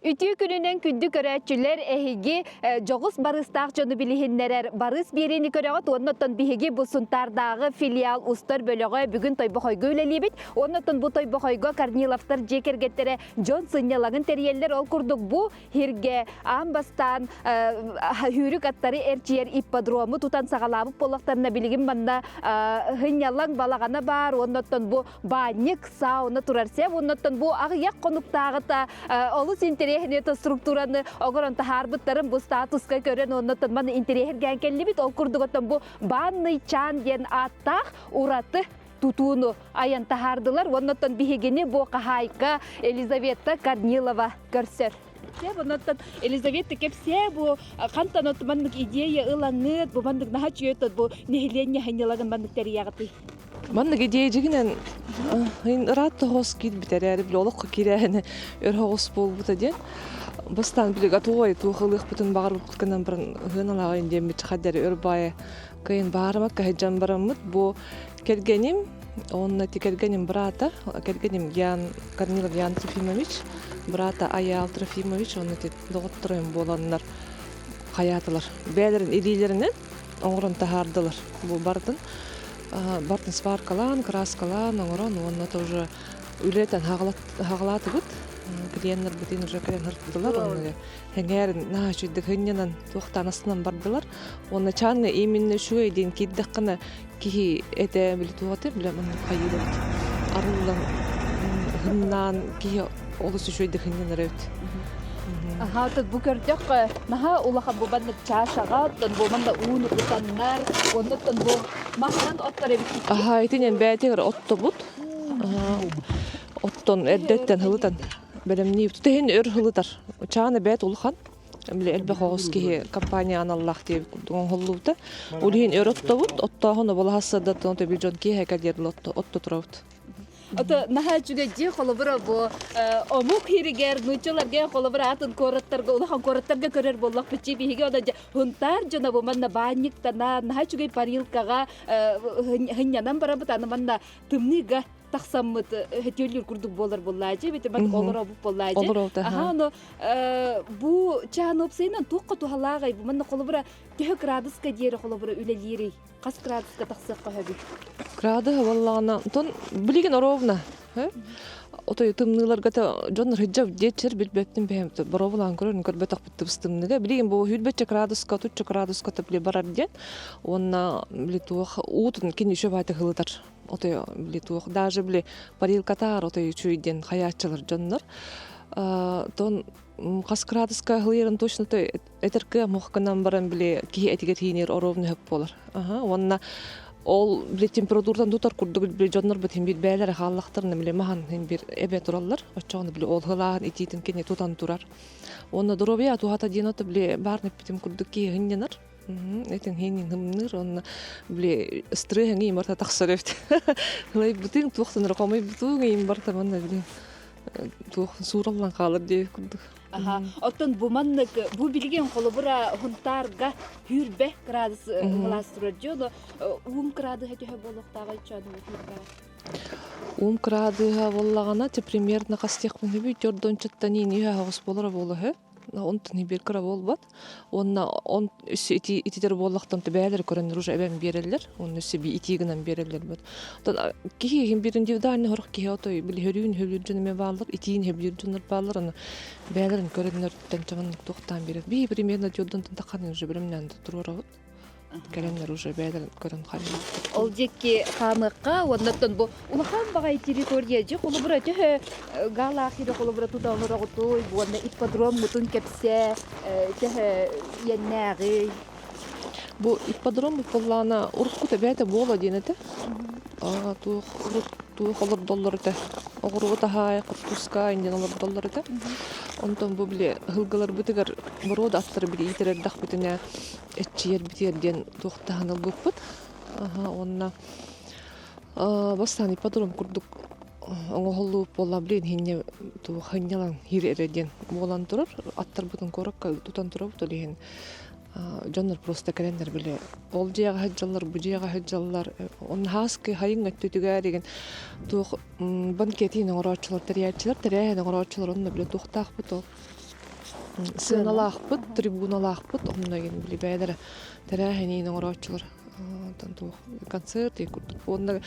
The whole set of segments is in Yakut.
Үтүө күнүнэн күндү көрөөччүлэр, эһиги дьоҕус барыыстаах дьону билиһиннэрэр барыыс биэриини көрөҕүт уонна оттон биһиги бу Сунтаардааҕы филиал устар бөлөҕө бүгүн Тойбохойго үлэлиибит. Уонна оттон бу Тойбохойго Корниловтар дьиэ кэргэттэрэ дьон сынньалаҥын тэрийэллэр. Ол курдук бу Һиргэ аан бастаан сүүрүк аттары эрчийэр ипподрому тутан саҕалаабыт буоллахтарына билигин манна сынньалаҥ балаҕана баар уонна оттон бу баанньык сауна турар сеп уонна оттон бу аҕыйах хонуктааҕыта олус интэриэһинэй структураны огорон таһаарбыттарын бу статуска көрөн уонна оттон маны интэриэһиргээн кэллибит ол курдук оттон бу банный чан диэн ааттаах ураты тутууну айан таһаардылар. Оннуттан биһигини бу хаһаайка Елизавета Корнилова көрсөр. Оннуттан Елизавета кэпсээ бу хантан от маннык идея ылаҥыт, бу маннык наһаа үчүгэй бу нэһилиэнньэ ханньалагын маннык тэрийэҕитий? Маннык идея дьигинэн ыраат тоҕус киирбит эрээри били олоххо киирээһини өр соҕус буолбута диэн бастаан били готовай туох ылыахпытын баҕарбыппыт гынан баран ыһыан диэн хаддары өр баайа кыайан баарымакка сылдьан бараммыт бу Кэргэним уонна ити кэргэним быраата, кэргэним Ян Корнилов Ян Трофимович, быраата Айаал Трофимович уонна ити доҕотторум буоланнар хайаатылар. Бэйэлэрин илиилэринэн оҥорон таһаардылар бу барытын. Барытын сваркалаан, краскалаан оҥорон уонна тоже үлэтэн хаҕалаатыбыт. Клиеннэрбитин уже кэлэн ырыттылар онно Эҥээрин наһаа үчүгдүк һынньанан туохтаан астынан бардылар. Уонна чааҥҥа именно үчүгэй диэн киирдэххинэ киһи этэ били туох этэ бile маннык хайыыр эбит. Арыллан һыннаан киһи олус үчүгэйдик һынньанар эбит. Аха, тут бу көрдөххө, наһаа улахан бу маннык чашаҕа, оттон бу манна ууну кутаннар, оннуттан бу маһынан оттор эбит. Аха, итинэн бэйэтигэр оттобут. Оттон эрдэттэн һылытан бэлэмниир. Түтэһин өр һылытар. Чаана бэт улахан. Били элбэх оҕус киһи компания аналлаах диэбит курдук оҥоһуллубута. Ол иһин өр оттобут, оттооһун оболаһа сырдаттан төбүл дьон киэһэ кэлиэр отто турабыт. Ото наһаа үчүгэй дьиэ холобура бу омук иһигэр нууччаларга холобура атын куораттарга улахан куораттарга көрөр буоллахпыт дии биһиги оно дьэ Һунтаар дьоно бу манна баанньыктана наһаа үчүгэй парилкаҕа һынньанан барабыт аны манна тымныыга тахсаммыт хөтүөлүүр курдук буолар буоллаачы эбэтэр маннык олоробут буоллаачы аха ону бу чаан уопсайынан туохха туһалааҕый бу манна холобура төһө градуска диэри холобура үлэлиирий хас градуска тахсыахха сөбүй Градуһа буоллаҕына онтон билигин ровно отой тымныыларга дьон ырыдьа диэччэр билбэттин бэйэм боруобалаан көрөн көрбөтөхпүт тыбыс-тымныыга билигин бу сүүрбэччэ градуска отучча градуска били барар диэн уонна били туох уутун кини үчүгэй баайдык ылытар отой били туох даже били парилкатаар отой үчүгэй диэн хайааччылар дьоннор тон хас градуска ыһылыйарын точно этэр кыа мух гынан баран били киһи этигэр тиинир оруобуна хөп буолар уонна ол били температурдан тутар курдук били дьоннор бит бир бээлere хааллахтарына били маһан бир эбэ тураллар оччоҕуна били ол һылааһын итиитин кини тутан турар уонна доруобуйа туһата диэн ото били баар эппитим курдук киһи һынньанар Этин хиинин хымныыр уонна били ыстырыаһыҥ иим барыта тахсар эбит. Ылайбытыҥ туохтан эрэ хомойбутуҥ иим барыта манна били туох суураллан хаалар диэбит курдук. Аха. Оттон бу маннык бу билигин холобура Хунтаарга 100 градус ылаас турар дьоно уум градуһа төһө буолуохтааҕый чону түүрбэҕэ? Уум градуһа буоллаҕына, те примерно хастыахпын сөбүй, төрдончуттан иин үһэ аҕыс буолара буолуо Онтон биир кыра буолбат. Уонна он өссө ити ититэр буоллахтан бэйэлэр көрөннөр уже эбэн биэрэллэр. Уонна өссө би итии гынан биэрэллэр бут. Оттон киһи иһин биир индивидуальный хорох киһи отой били хөрүүн хөбүлүүр дьон эмэ бааллар, итиин хөбүлүүр дьоннор бааллар. Аны бэйэлэрин көрөннөртөн чаманнык туохтаан биэрэр. Би примерно дьордон таххан уже бөлөмнөөн туруорабыт. Кэлэннэр уже бэйэлэрин көрөн хааллар. Ол диэки хаамыахха уоннаттан бу улахан баҕайы территория дьэ холобура төһө гаалаах ири холобура тута олороҕутуй уонна ипподром мутун кэпсээ төһө иэннээҕий Бу ипподром буоллаҕына уруккута бэйэтэ буола диэн этэ. Туох урут туох олордоллор этэ. Оҕуруот аһаай, хортуска диэн олордоллор этэ. Онтон бу били ыһылгыларбытыгар боруода аттары били иитэр эрдэхпитинэ эрчийэрбитигэр диэн туохтаһан ылбыппыт. Аха, уонна бастаан ипподром курдук оҥоһуллубут буолла билигин иһинньэ туох хынньалаҥ иһир эрэ диэн буолан турар. Аттарбытын куоракка тутан турабыт ол иһин дьоннор просто кэлэннэр били ол дьиэҕэ сылдьаллар, бу дьиэҕэ сылдьаллар. Онно хааскы хайыҥ өттүтүгэр игин туох банкетин оҥорооччулар, тэрийээччилэр тэрээһин оҥорооччулар онно били туохтаахпыт ол сыаналаахпыт, трибуналаахпыт онно игин били бэйэлэрэ тэрээһиниин оҥорооччулар онтон туох концерт и курдук уонна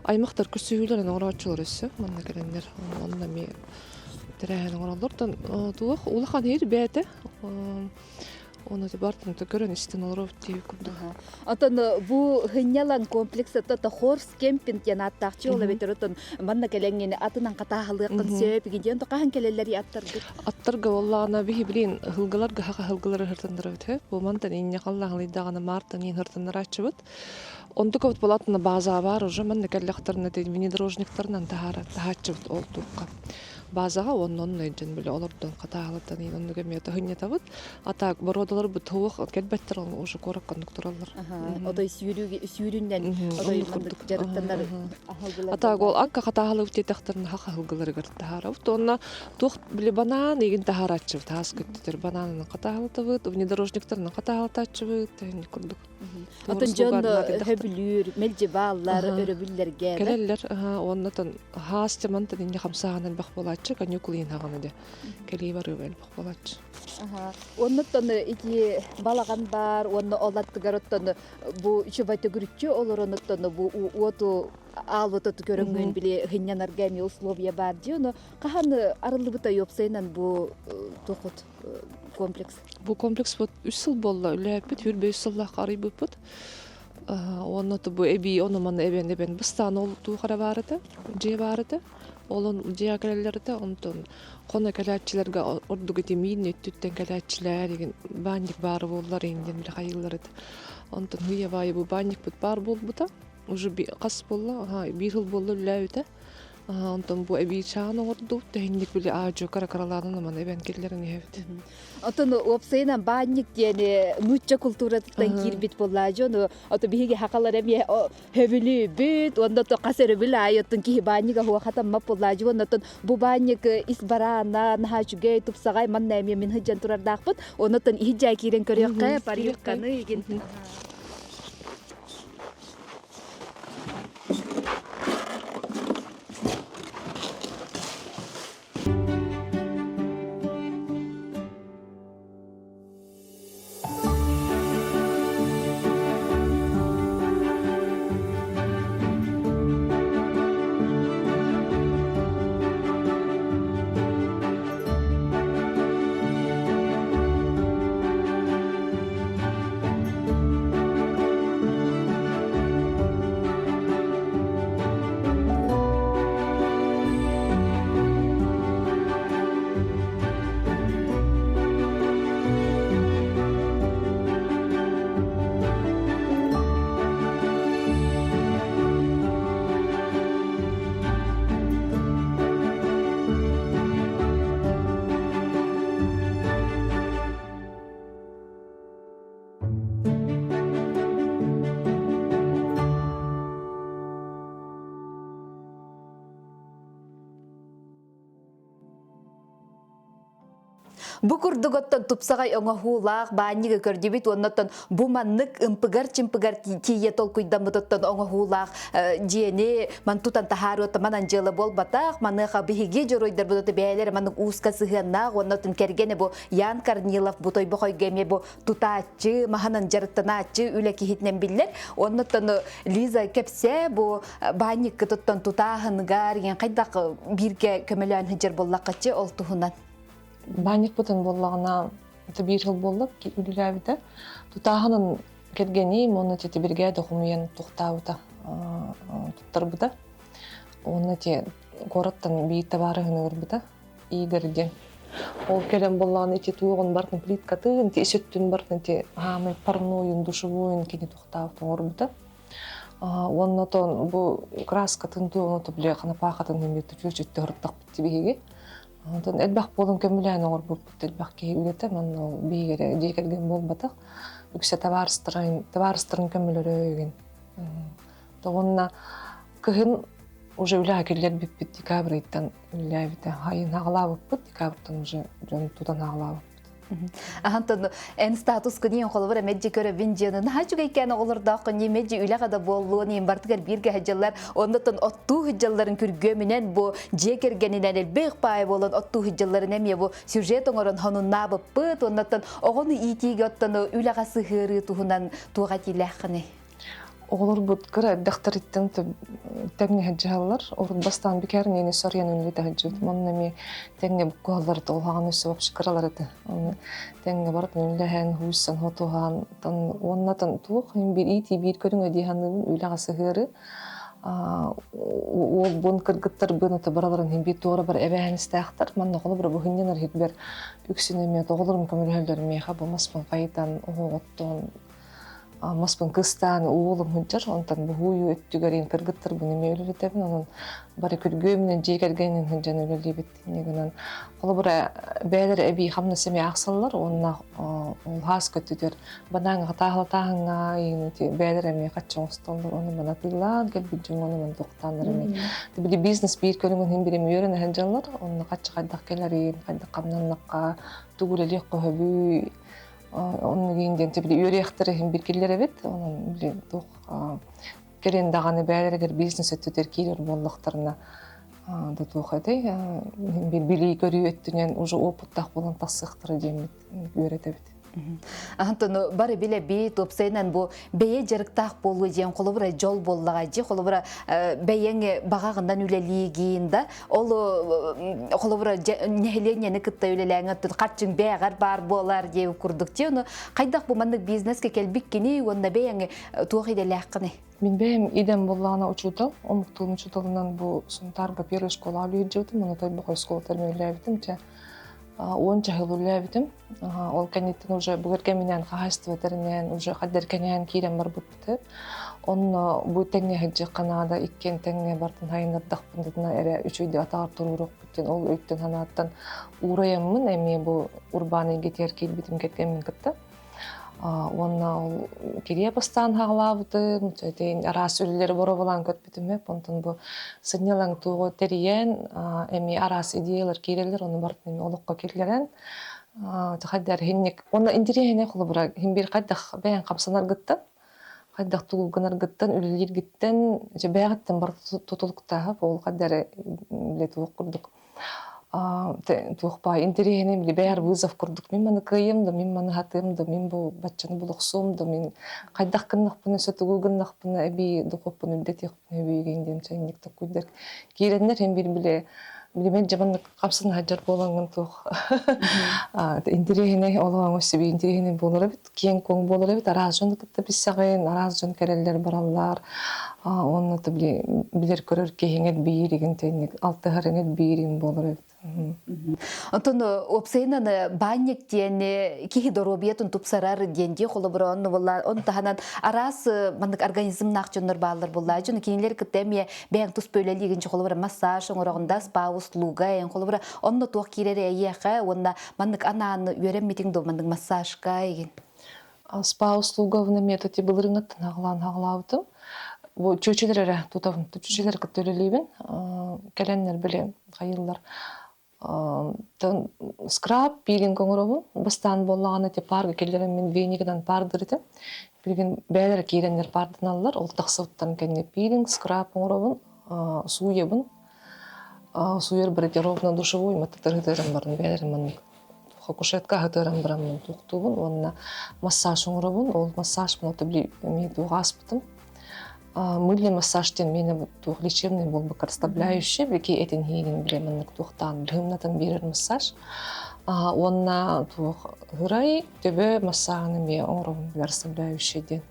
аймахтар көрсүһүүлэрин оҥорооччулар өссө манна кэлэннэр онно эмиэ тэрээһин оҥороллор тон туох улахан иһир бэйэтэ Оны бартын көрөн истэн олорор дии курдук. Отон бу хынньалан комплекс то хорс кемпинг диэн ааттаахчы ол эбэтэр отон манна кэлэҥҥин атынан хатааһылыаххын сөп диэн хаһан кэлэллэр аттаргыт? Аттарга боллаана биһи билин ыһылгыларга хаха ыһылгылары ыһыртаннарабыт хэ. Бу мантан инне халлаһылыйдаҕына мартан иин ыһыртаннарааччыбыт. Онтук вот болатына база бар уже манна кэллэхтэринэ внедорожниктарынан таһаара таһааччыбыт ол туохха. Базаҕа уонна онно илдьэн били олордон хатааһылатан иин оннук эмиэ таһынньатабыт. А так боруодалар бу туох кэлбэттэр ол уже куоракка оннук тураллар. Отой сүүрүннэн отой курдук дьарыктанар. А так ол акка хатааһылыбыт диэтэхтэрин хахаһылгыларыгар таһаарабыт. Уонна туох били банаан игин таһаарааччыбыт таас көттүтэр банаанынан хатааһылатабыт, внедорожниктарынан хатааһылатааччыбыт курдук. Отон дьон хөбүлүүр, мэлдьи бааллар, өрөбүллэргэ. Кэлэллэр, уонна тон хаас тямантан инне хамсааһын элбэх буолааччы, каникул иин хаҕана де. Кэлии барыы элбэх буолааччы. Оннуттан ити балаҕан баар, уонна ол аттыгар оттон бу үчүгэй төгүрүччү олоронуттан бу уоту аалбыт оту көрөҥҥүн били хынньанарга эмиэ условия баар дии. Ону хаһан арыллыбыта уопсайынан бу туохут комплекс? Бу комплекс вот үс сыл буолла үлээппит, хүрбэ үс сыллаах арыйбыппыт. Уонна бу эбии ону-маны эбэн-эбэн бастаан ол туох эрэ баар этэ, дьиэ баар этэ. Олон дьиэҕэ кэлэллэр этэ, онтон хоно кэлээччилэргэ ордук ити миин өттүттэн кэлээччилэр игин баанньык баара буоллар иин диэн били хайыыллар этэ. Онтон хыйа баайы бу баанньыкпыт баар буолбута. Уже хас буолла? Аха, биир сыл буолла үллээбитэ. Онтон бу эбии чаан оҥордубут, тэһинник били аадьуо кыра-кыралаанан аман эбэн киллэрэн иһэбит. Отон уопсайынан баанньык диэни нуучча култууратыттан киирбит буоллаа дьону ото биһиги хахалар эмиэ хөбүлүүбүт уонна то хас өрөбүл аайы оттон киһи баанньыга хуохатаммат буоллаа дьон оттон бу баанньык ис бараана наһаа үчүгэй тупсаҕай манна эмиэ мин сылдьан турардаахпыт оннуттан иһирдьээ киирэн көрүөххэ парилканы игин Бу курдук оттон тупсаҕай оҥоһуулаах баанньыгы көрдүбүт уонна оттон бу маннык ымпыгар-чымпыгар тиийэ толкуйдаммыт оттон оҥоһуулаах дьиэни ман тутан таһаарыа манан дьыала буолбатах. Маныаха биһиги дьоруойдарбыт бэйэлэрэ маннык ууска сыһыаннаах уонна оттон кэргэнэ бу Ян Корнилов бу Тойбохойго эмиэ бу тутааччы, маһынан дьарыктанааччы үлэ киһитинэн биллэр. Оннуттан Лиза кэпсээ бу баанньыккытыттан тутааһыныгар иэн хайдах бииргэ көмөлөөн сылдьар буоллаххаччы ол туһунан. Баанньыкпытын буоллаҕына это биир сыл буолла үлэлээбитэ. Тутааһынын кэргэниим уонна ити биригээдэ хомуйан туохтаабыта туттарбыта. Уонна ити куораттан биир табаарыһын ыҥырбыта. Игорь диэн. Ол кэлэн буоллаҕына ити туоҕун бартын плиткатын, ити ис өттүн бартын ити хаамай парнойун, душевойун кини туохтаабыт оҥорбута. Уонна отон бу краскатын туоҕун ото били ханапаахатын эмиэ чүөчүттэ ырыттахпыт биһиги. Онтон элбэх буолан көмүлээн оҥорбуппут элбэх киһи үлэтэ манна ол биһиги эрэ дьиэ кэргэн буолбатах. Үксэ табаарыстарын табаарыстарын көмөлөрө игин. Тоҕунна кыһын Уже үлэҕэ киллэрбиппит декабрь ыйтан үлэлээбитэ. Хайын аҕалаабыппыт декабрьтан уже дьон тутан аҕалаабыппыт. Антон, эн статускун иэн холобура меджи көрөбүн дьиэни наһаа үчүгэйкээн оҕолордооххун ньии меджи үлэҕэ да буоллуон иин бартыгар бииргэ сылдьаллар оннуттан оттуу сылдьалларын күргүөмүнэн бу дьиэ кэргэнинэн элбэх паай буолан оттуу сылдьалларын эмиэ бу сюжет оҥорон хонуннаабыппыт оннуттан оҕону иитиигэ оттон үлэҕэ сыһыарыы туһунан туох этиилээххиний? Оҕолорбут кыра эрдэхтэриттэн тэҥҥэ сылдьыһаллар. Урут бастаан бикээрниини соруйан үлэлэтэ сылдьыбытым. Онно эмиэ тэҥҥэ буккуһаллар этэ, улахан өссө вообще кыралар этэ. Оны тэҥҥэ барытын үлэлэһэн, хууйсан, хотуһан, уонна туох иһин биир иитии биир көрүҥэ дии саныыбын, үлэҕэ сыһыары. Уолбун, кыргыттарбын ото бараларын иһин биир туора бар эбээһинэстээхтэр. Манна холобура бу хынньанар иһитбэр үксүн эмиэ оҕолорум көмөлөһөллөр миэхэ бу маспын хайытан, оһоҕоттон, Маспын кыстаан уолум сылдьар, онтон буһуйуу өттүгэр иин кыргыттарбын эмиэ үлэлэтэбин, онон бары күргүөмүнэн дьиэ кэргэнинэн сылдьан үлэлиибит. Инньэ гынан холобура бэйэлэрэ эбии хамнас эмиэ аахсаллар уонна ол хаас көттүтүөр банааҥҥа хатааһылатааһыҥҥа иин бэйэлэрэ эмиэ хаччы оҥостоллор, ону маны атыылаан кэлбит дьоҥҥо ону маны тохтооннор эмиэ. Били бизнес биир көрүҥүн иһин бири үөрэнэ сылдьаллар, онно хаччы хайдах кэлэрин, хайдах хамнаннахха, тугу үлэлиэх көһөбүй, Оннук диэн били үөрүйэхтэр иһин биргиллэр эбит. Онон били туох кэлин даҕаны бэйэлэригэр бизнес өттүтэр киирэр буоллахтарына да туох этэй билии көрүү өттүнэн уже опыттаах буолан тахсыахтара диэммит үөрэтэбит. Антон бары билэби тупсайынан бу бэйэ дьарыктаах буолуу диэн холобура дьол буоллаҕа дьи холобура бэйэҥ баҕаҕынан үлэлиигин да ол холобура нэһилиэнньэни кытта үлэлээҥ оттон харчыҥ бэйэҕэр баар буолар диэ курдук дии ону хайдах бу маннык бизнеске кэлбиккиний уонна бэйэҥ туох идэлээххиний? Мин бэйэм идэм буоллаҕына учуутал, омук тылын учууталынан бу Сунтаарга первой школаҕа үлэлиир дьыбытым, ону Тойбохой оскуолатыгар үлэлээбитим. Чэ, 10 жыл үлэлээбитим. Ол кэнниттэн уже бүгэр кэминэн хаһаайыстыба тэринэн, уже хаддар кэҥээн киирэн барбыппыт. Онно бу тэҥҥэ сылдьыахха наада, иккиэн тэҥҥэ бартын хайыннардахпытына эрэ үчүгэйдик атаҕар туруоруохпут диэн ол өйтөн санааттан уурайаммын эмиэ бу урбаан эйгэтигэр киирбитим кэргэммин кытта. Уонна ол кириэ бастаан хаҕалаабытым, араас үлэлэри боруобалаан көрбүтүм эп. Онтон бу сынньалаҥ туоҕу тэрийэн, эмиэ араас идеялар киирэллэр, ону барытын эмиэ олоххо киллэрэн, хайдар иһинник уонна интэриэһинэй холобура иһин биир хайдах бэйэҥ хамсанаргыттан, хайдах тугу гынаргыттан, үлэлииргиттэн, дьэ бэйэҕиттэн барыта тутулуктааһап, ол хайдары билэ туох курдук туох баай интэриэһинэй били бэйэр вызов курдук мин маны кыайыам да мин маны хатыам да мин бу баччаны булохсуом да мин хайдах гыннахпына өссө тугу гыннахпына эбии духуоппун үрдэтиэхпин эбиигин диэн чэйинник таккуйдар киирэннэр һин бир биле билимэн дьабаннык хапсын хаджар буолаҥҥын туох интэриэһинэй олоҕуҥ өссө бии интэриэһинэй буолар эбит киэҥ-куоҥ буолар эбит араас дьону кытта билсэҕин араас дьон кэлэллэр бараллар уонна билэр көрөр киһиҥ элбиир игин тэнник алтыһарыҥ элбиир игин буолар эбит. Онтон уопсайынан баанньык диэн киһи доруобуйатын тупсарар диэн дии холобура онно буолла он таһынан араас маннык организмнаах дьоннор бааллар буолла дьону кинилэр кытта эмиэ бэйэҥ тус бөлөлиигин холобура массаж оҥороҕунда спа услуга эн холобура онно туох киирэр эйиэхэ уонна маннык анаан үөрэммитиҥ дуо маннык массажка игин? Спа услуговна методи былырыҥҥыттан аҕалаан аҕалаабытым. Бу чүөчэлэр эрэ тутабын, чүөчэлэр кытта үлэлиибин. Кэлэннэр били хайыыллар скраб, пилинг оҥоробун. Бастаан буоллаҕына ити парга киллэрэн мин веникынан паардыр этим. Билигин бэйэлэрэ киирэннэр паарданаллар. Ол тахсыбыттан кэннэ пилинг, скраб оҥоробун, сууйабын. Сууйар ровно душевой маттатар баран бэйэлэрин маннык кушетка аһытыаран бараммын туохтуубун уонна массаж оҥоробун. Ол массажпын ото били эмиэ туох ааспытым. Мыльный массаж диэн миэнэ туох лечебный буолбакка расслабляющий, бики этин иһиигин били маннык туохтаан быһымнатан биэрэр массаж. Уонна туох ырай төбө массааһын эмиэ оҥоробун били расслабляющий диэн.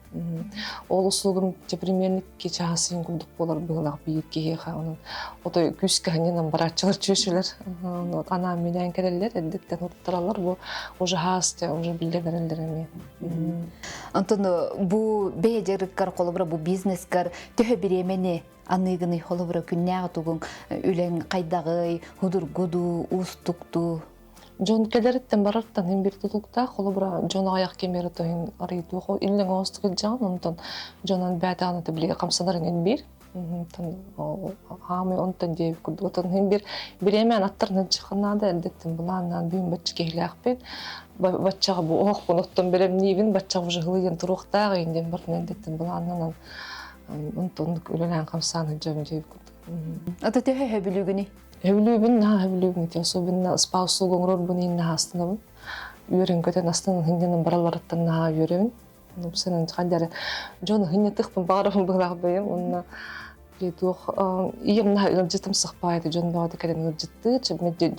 Ол услугам примерно икки чаас иһин курдук буолар быһыылаах биир киһиэхэ. Онон отой күүскэ анньынан барааччылар чүөчэлэр анаан минээн кэлэллэр, эрдэттэн уруттараллар. Бу уже хаас уже биллэ берэллэр эмиэ. Онтон бу бэйэ дьарыккар холобура бу бизнескар төһө бириэмэни аныыгыный холобура күннээҕи тугуҥ үлэҥ хайдаҕый, худургу дуу, уустук дуу? Дьон кэлэриттэн барартан иһин биир тутулуктаах. Холобура, дьон аҕыйах кэмигэр тоһун арыйдуох иллэҥ оҕустук илдьэҕин, онтон дьонун бэйэтэҕинэ билигэ хамсанар иҥин биир. Хаамый онтон диэбит курдук. Отон иһин бир бириэмээн аттарынан чыхынаада эрдэттэн былааннаан бүгүн бачча киһилээхпин. Баччаҕа бу оһохпун оттон бэлэмниибин, баччаҕа уже һылыйан туруохтаах иин диэн бартын эрдэттэн былааннанан онтон үлэлээн хамсаан сылдьабын диэбит курдук. Ата төһө хөбүлүүгүнүй? Хөбүлүүбүн, наһаа хөбүлүүбүн ити особенно спа услуга оҥорорбун иһин наһаа астынабын. Үөрэн көтөн астынан сынньанан баралларыттан наһаа үөрэбин. Сынан ханнары дьон хынньатыхпын баҕарабын быһылаах бэйэм уонна туох ийэм наһаа ыалдьытым сахпаайта дьон бөҕөтө кэлэн ыалдьыттыы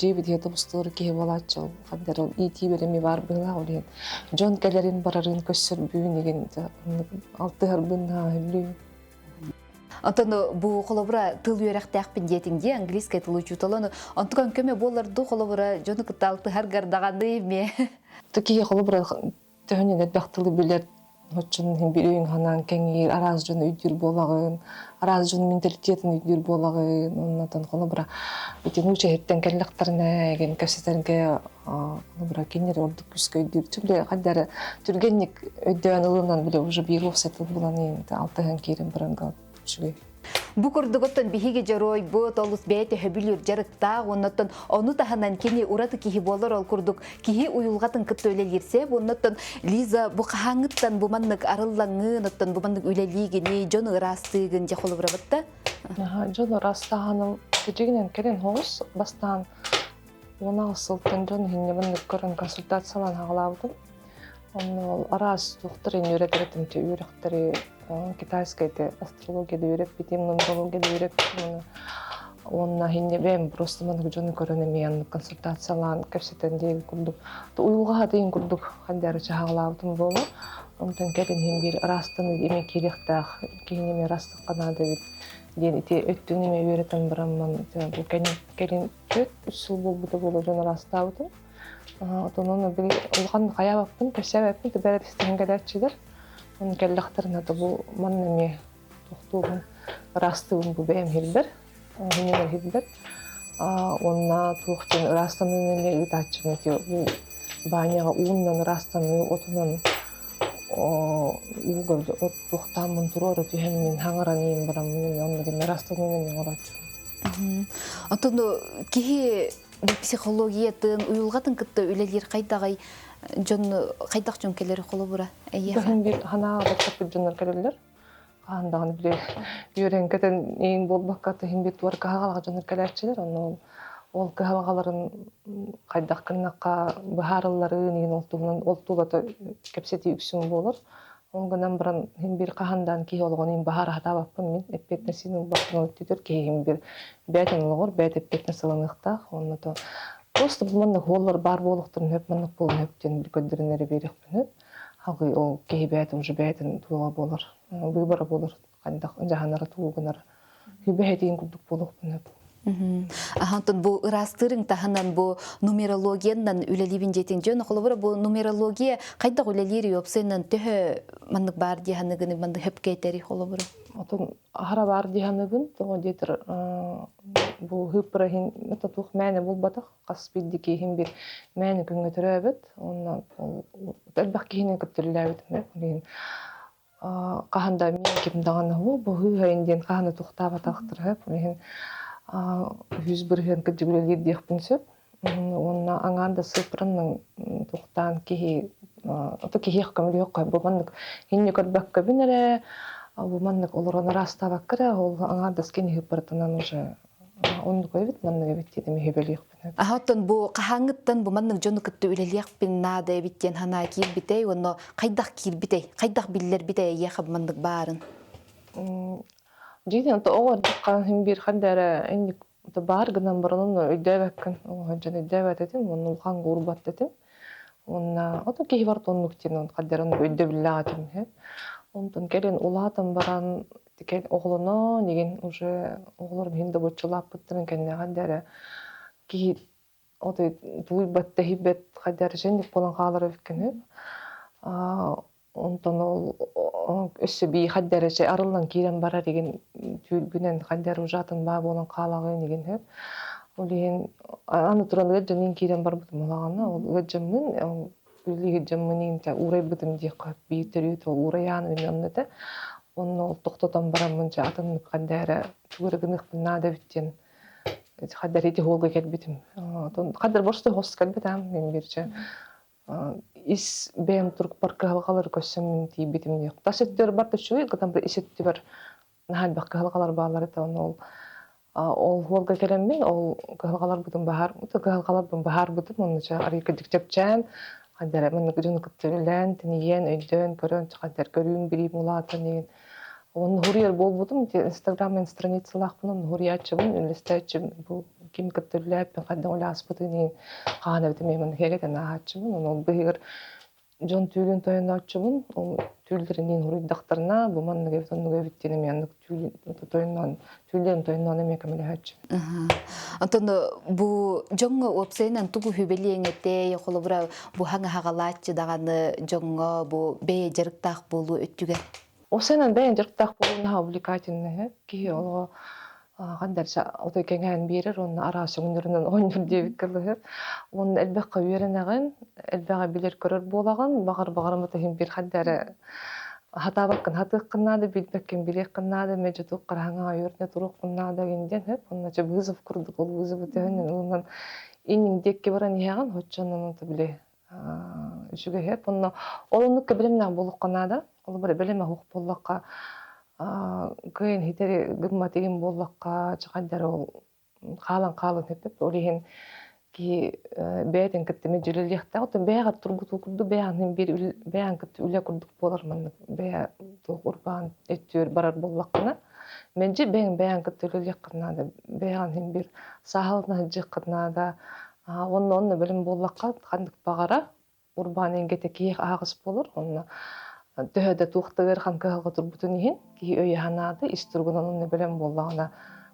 дьиэбит иһэ тобустуур киһи буолааччы ол ханнары ол иитии бэлэми баар быһылаах ол иһин дьон кэлэрин барарын көссөрбүүн игин алтыһарбын наһаа сөбүлүүбүн. Онтон бу холобура тыл үөрэхтээхпин диэтиҥ дии английскай тыл учуутала онтукан көмө буолар дуу холобура дьону кытта алтыһар даҕаны эмиэ. Киһи холобура Төһөнөн элбэх тылы билэр оччонон иһин биир өйүн-санааҥ кэҥиир, араас дьону өйдүүр буолаҕын, араас дьон менталитетын өйдүүр буолаҕын. Оннотон холобура ити нуучча иһиттэн кэллэхтэринэ эгин кэпсэтэргэ холобура кинилэр ордук күүскэ өйдүүр. Бile хайда эрэ түргэнник өйдөөн ылынан бile уже биир уопсай тыл булан алтыһан киирэн баранга үчүгэй. Бу курдук оттон биһиги дьоруойбут олус бэйэтэ сөбүлүүр дьарыктаах, оннуттан ону таһынан кини ураты киһи буолар ол курдук киһи уйулҕатын кытта үлэлиирсэ, оннуттан Лиза бу хаһааҥҥыттан бу маннык арыллаҥҥын, оттон бу маннык үлэлиигини, дьону ыраастыыгын дьэ холобурабытта? Дьон ыраастааһыным кэдьигинэн кэлин хоҕус бастаан 16 сылтан дьон иһинньэ маннык көрөн консультациялаан хаҕалаабытым. Онно ол араас туохтар ини үөрэтэр этим үөрэхтэри китайскай те астрологияда үөрэппитим, нумерологияда үөрэппитим уонна иһинньэ бэйэм просто маннык дьону көрөн эмиэ оннук консультациялаан кэпсэтэн диэн курдук уйулҕа хатыйын курдук хандары чаһаҕалаабытым буолуо. Онтон кэлин иһин биир ыраастан эмиэ киириэхтээх киһини эмиэ ыраастыкка наада эбит диэн ити өттүн эмиэ үөрэтэн бараммын бу кэлин 4-3 сыл буолбута буолуо дьон ыраастаабытым. Отонун били улахан хайаабаппын, кэпсээбэппин, түбэр истиһэн кэлээччилэр. Оны кэллэхтэринэ да бу манна эмиэ тохтуубун, ыраастыыбын бу бэйэм иһирбэр, иһинэн иһирбэр. Уонна туох диэн ыраастаныыны эмиэ ыытааччыбын ити бу баняҕа ууннан ыраастаныы отунан ууга от туохтааммын туруора түһэммин хаҥаран иин бараммын эмиэ онно гэнэ ыраастаныыны эмиэ оҥорооччубун. Оттон киһи психологиятын, уйулҕатын кытта үлэлиир хайдаҕай дьон хайдах дьон кэлэр холобура эйиэхэ? Бэһин биир санаа баттаппыт дьоннор кэлэллэр. Хаһан даҕаны били үөрэн көтөн иин буолбакка иһин биир туор кыһалҕалаах дьоннор кэлээччилэр. Онно ол кыһалҕаларын хайдах гыннахха быһаарылларын иин ол туһунан ол тулата кэпсэтии үксүн буолар. Ол гынан баран иһин биир хаһан даҕаны киһи олоҕун иһин баһаар аһатаабаппын мин эппиэтинэсин ылбаппын ол өттүгэр киһи иһин биир бэйэтин олоҕор бэйэтэ эппиэтинэс ылыныахтаах уонна то просто бу маннык уоллар баар буолуохтарын сөп маннык буолуон сөп диэн көрдөрөн эрэ биэриэхпин сөп. Халгый ол киһи бэйэтин уже бэйэтин туоҕа буолар, выбора буолар хайдах дьаһанара тугу гынара хүбэһэтиин курдук буолуохпун сөп. Аһантон бу ыраастыырыҥ таһынан бу нумерологиянан үлэлиибин диэтиҥ дьон холобура бу нумерология хайдах үлэлиир уопсайынан төһө маннык баар дии саныгын маннык хөпкө этери холобура Отон аһара баар дии саныыбын тоҕо диэтэр бу хыыппыра иһин это туох мээнэ буолбатах хас биирдии киһим бир мээнэ күҥҥэ төрөөбөт уонна элбэх киһини кытта үлэлээбитим ол иһин хаһан да мин ким даҕаны оо бу һыыһайын диэн хаһан да туохтаабатахтара сөп ол иһин 100% кырдьык үлэлиир диэхпин сөп уонна аҥаар да сыыппаранан туохтаан киһи ото киһиэхэ көмөлөһүөххэ бу маннык инньэ көрбөккөбүн эрэ бу маннык олорон араастаабакка эрэ ол аҥаардас кини ыыппаратынан уже оннук эбит маннык эбит диэн эмиэ сүбэлиэхпин Аха оттон бу хаһааҥҥыттан бу маннык дьону кытта үлэлиэхпин наада эбит диэн санаа киирбитэй уонна хайдах киирбитэй, хайдах биллэрбитэй эйиэхэ бу маннык баарын? Дьиҥинэн оҕо эрдэххэ син биир ханна эрэ инник баар гынан баран онно өйдөөбөккүн. Оҕо дьон өйдөөбөт этим уонна улахан уурбат этим. Уонна ото киһи барыта оннук диэн ханна эрэ оннук өйдөбүллээх этим үһү. Онтон кэлин улаатан баран оҕолонон игин уже оҕолорум иһин да боччулааппыттарын кэннэ ханна эрэ киһи отой тулуйбат тэһийбэт хайда эрэ дьэнник буолан хаалар эбиккин онтон ол өссө бии хайда эрэ чэ арыллан киирэн барар игин түүргүнэн хайда эрэ уже атын баа буолан хаалаҕын игин сөп ол иһин аны туран ыалдьан киирэн барбытым улаҕана ол ыалдьаммын Үллүһүт дьоммун иинтэ уурайбытым диэххэ биир төрүөт ол уурайаан онно этэ. Онно ол тохтотон бараммын дьэ атыннык ханна эрэ тугу эрэ гыныахпын наада эбит диэн ханна эрэ ити уолга кэлбитим. Ханна эрэ боростуой хос кэлбитим мин биирчэ ис бэйэм турукпар кыһалҕалары көрсөммүн тиийбитим диэх. Тас өттүгэр барда үчүгэй, гынан ис өттүбэр наһаа элбэх кыһалҕалар бааллар этэ. Онно ол ол уолга кэлэммин ол кыһалҕаларбытын баһаар кыһалҕаларбын баһаарбытым онно чэ арыый кырдьык чэпчээн ханна эрэ маннык дьону кытта үлэлээн тэнийэн өйдөөн көрөн ханна эрэ көрүүм билиим улаатан иһин онно суруйар буолбутум инстаграм страницалаахпын онно суруйааччыбын үллэстээччибин бу ким кытта үлэлээппин хайдах үлэ ааспытын иһин хаһан эбитин эмиэ маннык иһэгэтэн ааһааччыбын онон ол быыһыгар Дьон түүлүн тойоннооччубун, ол түүллэриниин уруйдахтарына, бу маннык эбит, оннук эбит диэн эмиэ оннук түүл тойонноон, түүллэрин тойонноон эмиэ көмөлөһөөччүм. Онтон бу дьоҥҥо уопсайынан тугу үһүбэлиэҥ этэй, холобура бу хаҥаһаҕалааччы даҕаны дьоҥҥо бу бэйэ дьарыктаах буолуу өттүгэр? Уопсайынан бэйэн дьарыктаах буолуу наһаа увлекательный киһи олоҕо хандарса отой кэҥээн биэрэр уонна араас өҥнөрүнэн оонньуур диэбиккэ дылы. Уонна элбэххэ үөрэнэҕин, элбэҕи билэр-көрөр буолаҕын, баҕар-баҕарыммыт иһин биир ханна эрэ хатаабаккын хатыаххын наада, билбэккин билиэххин наада, мэлдьи туох хараҥаҕа үөрэнэ туруоххун наада гин диэн сөп. Уонна чэ вызов курдук ол вызовы төһөннөн ылынан инниҥ диэки баран иһэҕин, оччонон онто били үчүгэй сөп. Онно ол оннукка билимнээх буолуохха наада. Холобура бэлэмэ суох буоллахха кыайан иһитэр гыммат игин буоллахха, чахайдар ол хаалан хаалан сөп. Ол иһин киһи бэйэтин кытта мэлдьи Оттон бэйэҕэр тургутуу курдук бэйэҕин биир бэйэҕин кытта үлэ курдук буолар маннык бэйэ туох урбаан өттүгэр барар буоллаххына мэлдьи бэйэҥ бэйэҕин кытта үлэлиэххин наада бэйэҕин иһин биир сааһылана сылдьыаххын наада уонна онно бэлэм буоллахха ханнык баҕара урбаан эйгэтэ киһи аһаҕас буолар онно төһө да туох да ыарахан кыһалҕа турбутун иһин киһи өйө санаата ис туругунан онно бэлэм буоллаҕына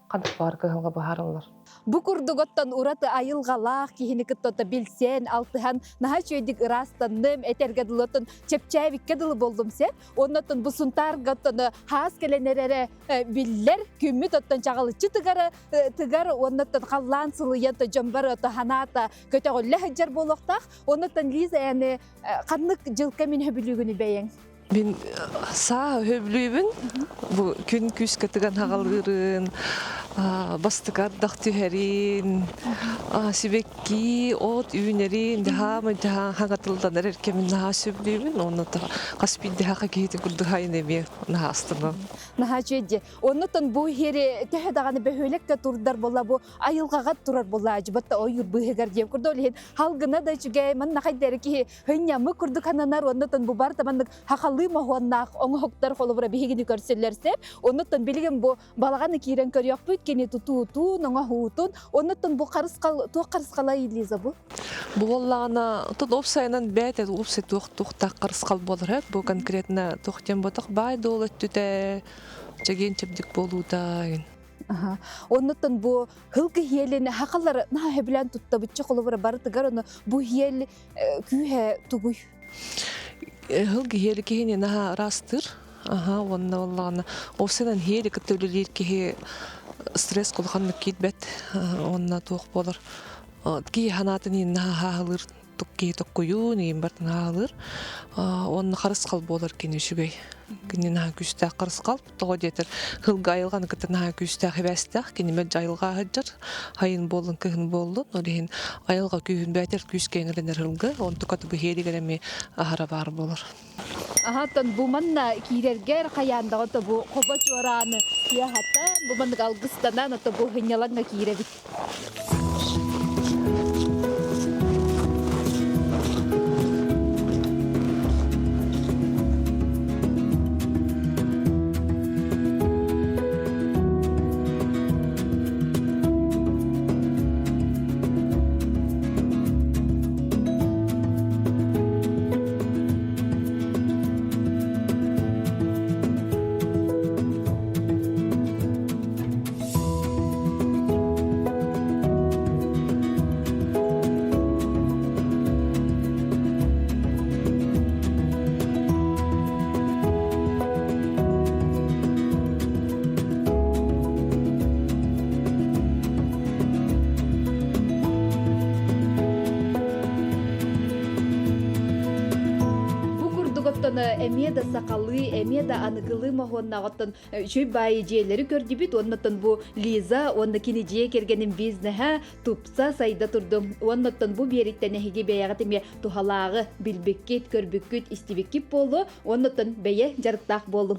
ханнык баҕар кыһалҕа быһаарыллар. Бу курдук оттон ураты айылҕалаах киһини кытта ото билсэн, алтыһан, наһаа үчүгэйдик ыраастанным, этэргэ дылы оттон чэпчээбиккэ дылы боллум сеп. Оннотон бу Сунтаарга оттон хаас кэлэн эрэрэ биллэр, күммүт оттон чаҕылыччы тыгара тыгар, оннотон халлаан сылыйан дьон бары ото ханаата көтөҕүллэ сылдьар буолуохтаах. Оннотон Лиза эни ханнык дьылка мин хөбүлүүгүнү бэйэҥ? Мин саа хөбүлүүбүн. Бу күн күүскэ тыган хаҕалыырын, бастакы ардах түһэрин, сибэкки, от үүнэрин, дьаһаамай дьаһаан хаҥатылланар эркэмин наһаа сөбүлүүбүн. Онно хас биирдэһэ киһитин курдук хайын эмиэ наһаа астынам. Наһаа үчүгэй. Оннуттан бу иһири төһө даҕаны бөһүөлэккэ турдар буолла бу айылҕаҕа турар буолла дьыбатта ойуур быыһыгар диэн курдук ол иһин халгына да үчүгэй манна хайдары киһи хынньамы курдук ананар оннуттан бу бар таманнык хахалыы моһуоннаах оҥоһуктар холобура биһигини көрсөллөр сеп оннуттан билигин бу балаҕаны киирэн көрүөхпүт кини тутуутун оҥоһуутун оннуттан бу харысхал туох харысхалай Лиза бу Бу буоллаҕына, тут уопсайынан бэйэтэ уопсай туох туохтаах харысхал буолар бу конкретно туох диэн буотах баай дуол өттүтэ чэгиэн чэбдик буолуута Оннуттан бу хылгы хиэлин хахалар наһаа сөбүлээн туттабыччы холобура барытыгар ону бу хиэл күүһэ тугуй? Хылгы хиэли киһини наһаа ыраастыыр. Аха, уонна буоллаҕына уопсайынан хиэли кытта үлэлиир киһи стресс улаханнык киирбэт. Уонна туох буолар киһи санаатын иһин наһаа хааһылыыр киһи токкуйуун иин бартын хаалыр уонна харысхал буолар кини үчүгэй кини наһаа күүстээх харысхал тоҕо диэтэр хылга айылҕаны кытта наһаа күүстээх ибээстээх кини мэлдьи айылҕа сылдьар хайын буоллун кыһын буоллун ол иһин айылҕа күүһүн бээтэр күүскэ иҥэринэр хылга онтука бу иһиэригэр эмиэ аһара баар буолар Аһаттан бу манна киирэргэр хайаандаҕа то бу хобо чуорааны тыаһатан бу маннык алгыстанан ото бу сынньалаҥҥа киирэбит. оттон эмиэ да сахалыы, эмиэ да аныгылыы моһуоннаах оттон үчүгэй баайы дьиэлэри көрдүбүт уонна оттон бу Лиза уонна кини дьиэ кэргэнин бизнеһэ тупса сайда турдум. Уонна оттон бу биэриттэн эһиги бэйэҕит эмиэ туһалааҕы билбиккит, көрбүккүт, истибиккит буолуо уонна оттон бэйэ дьарыктаах буолуҥ.